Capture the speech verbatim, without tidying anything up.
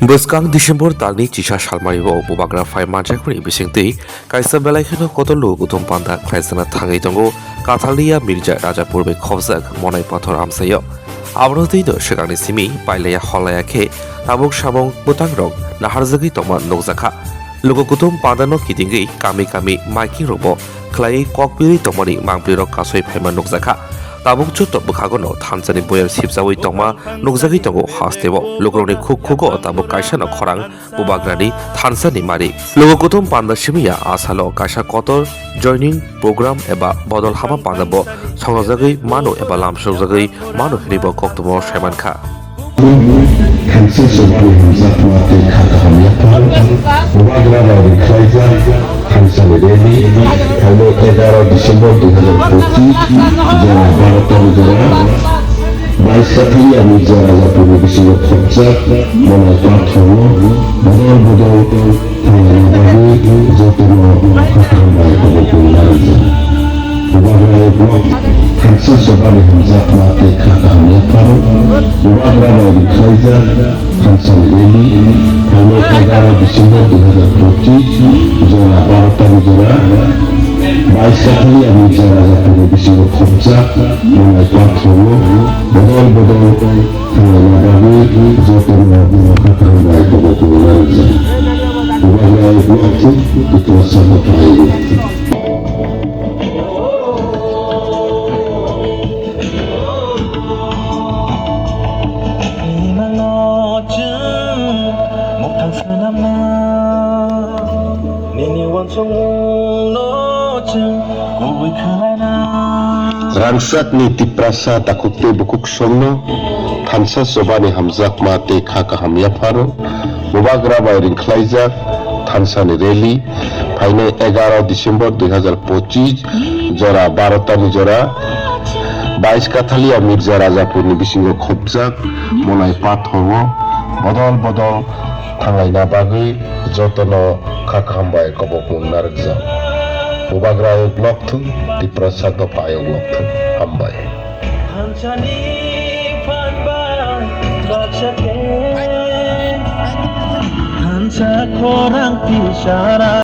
Bwskang December talni chisa salmari o bubagra phai manjakmani bisingtwi kaisa belai kheno kotor lugo kuthum panda khlaijakna thangwi tongo Kathalia Mirza Rajapur bai khobjak Monai Pathor amchaio. Abono twi no swkangni simi pailaya holaya khe tabuk samung bwtangrok naharjagwi tongma nukjakha. Lugo kuthum pandano kitingwi kami kami maiking rokbo khlaiwi kokpirwi tongmani mangpilirok kasui phaima nukjakha. Tabuk joto bwkhagono thansani boyar sibjawi tongma nukjagwi tongo hasteo. Lukurokni khuk khugo tabuk kaisano khorang bubagrani thansani mari. Lugo kuthum panda simiya asalo kaisa kotor joining program eba bodol haba pandabo songjagwi mano eba lamsokjagwi mano hinwi bo koktwmao saimankha. Thansa sobani hamjakma tei kha kaham yapharo bubagra bai rwkhlaijak thansani rally phainai egaro December dui hazar pochis jora baro tari jora bais Kathalia Mirza Rajapurni bisingo khopjak Monai Pathorno bodol bodol thanglana bagwi jotono kha kaham bai kobokna rwjak. Bubagra block thansa sobani hamjakma tei kha kaham yapharo bubagra bai rwkhlaijak thansani rally phainai egaro December dui hazar pochis jora baro tari jora bais Kathalia Mirza Rajapurni bisingo khopjak Monai Pathorno bodol bodol thanglana bagwi jotono kha kaham bai kobokna rwjak. Bubagra block thuk Tiprasa dopha hai. Imano chwng muktang swnamna, nini uansukmungno chwng kubui khwlaina. Rangchakni Tiprasa takhuk tei bukhuk songno thansa sobani hamjakma tei kha kaham yapharo bubagra bai rwkhlaijak thansani rally phainai egaro December dui hazar pochis jora baro tani jora bais Kathalia Mirza Rajapurni bisingo khopjak Monai Pathorno bodol bodol thanglaina bagwi jotono kha kaham bai kobokmung narwkjak. Bubagra ayuk lokthung, Tiprasa dopha ayuk lokthung. Hambai. Thansani phan bai baksa khe, thansa khorang tisara.